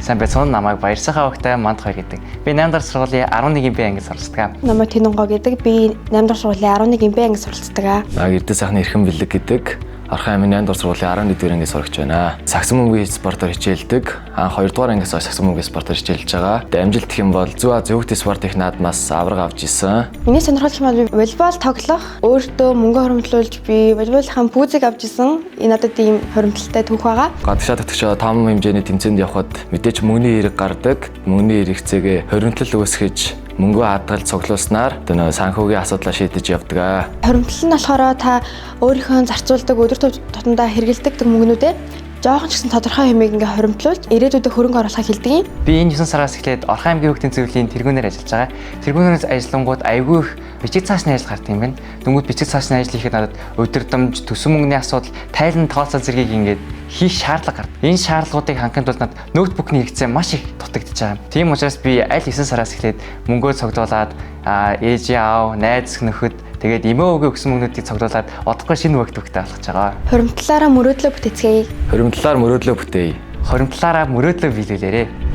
Сайн байцгаана, намайг Баярсайхан Огтой Манд хоёр гэдэг. Би 8 дахь сургуулийн 11 Б ангид суралцдаг. Намайг Тэнэнго гэдэг. Би 8 дахь сургуулийн 11 Б ангид суралцдаг. Намайг Эрдэнэ сайхны Эрхэн Бэлэг гэдэг. Орхон аймгийн 8 дугаар сургуулийн 11 дугаар ангийн сурагч байна. Сагсан бөмбөгийн спортоор хичээлдэг. Анх 2 дугаар ангиас хойш сагсан бөмбөгийн спортоор хичээлж байгаа. Тэгээ амжилт гэх юм бол зүү зөөгтэй спорт их наадмаас авраг авч исэн. Миний сонирхол гэх юм бол би волейбол тоглох, өөртөө мөнгө хуримтлуулж би волейболынхаа пүүзийг авч исэн. Энэ надад ийм хуримтлалтай түүх байгаа. Гадагшаа татгшаа том хэмжээний тэмцээнд явхад мэдээч мөнгөний хэрэг гардаг. Мөнгөний хэрэгцээгээ хоримтлал үүсгэж мөнгөө хадгалж цуглуулснаар одоо нөө санхүүгийн асуудлаа шийдэж явдаг аа. Хуримтлал нь болохоор та өөрийнхөө зарцуулдаг өдөр тутамдаа хэрэгэлдэг мөнгнүүдээ жоохон ч гэсэн тодорхой хэмээг ингээ хуримтлуулж ирээдүйдээ хөрөнгө оруулахыг хэлдэг юм. Би энэ 9 сараас эхлээд Орхон аймгийн хүүхдийн зөвлөлийн тэргүүнээр ажиллаж байгаа. Тэргүүнээр ажиллангууд айгүй их бичиг цаашны ажил гардаг юм байна. Дөнгөж бичиг цаашны ажил хийхэд надад удирдамж, төсөн мөнгөний асуудал, тайлан тооцоо зэргийг ингээд хийх шаардлага гардаг. Энэ шаардлагуудыг хангахын тулд надад ноутбукны хэрэгцээ маш их дутагдчихж байгаа. Тийм учраас би аль 9 сараас эхлээд мөнгөө цуглуулад ээж аав, найз нөхөд, тэгээд эмээ өвгөө өгсөн мөнгнүүдийг цуглуулад удахгүй шинэ ноутбуктай болгож байгаа. Хуримтлалаараа мөрөөдлөө бүтээцгээе. Хоримтлалаар мөрөөдлөө бүтээе. Хоримтлалаараа мөрөөдлөө биелүүлээрэй.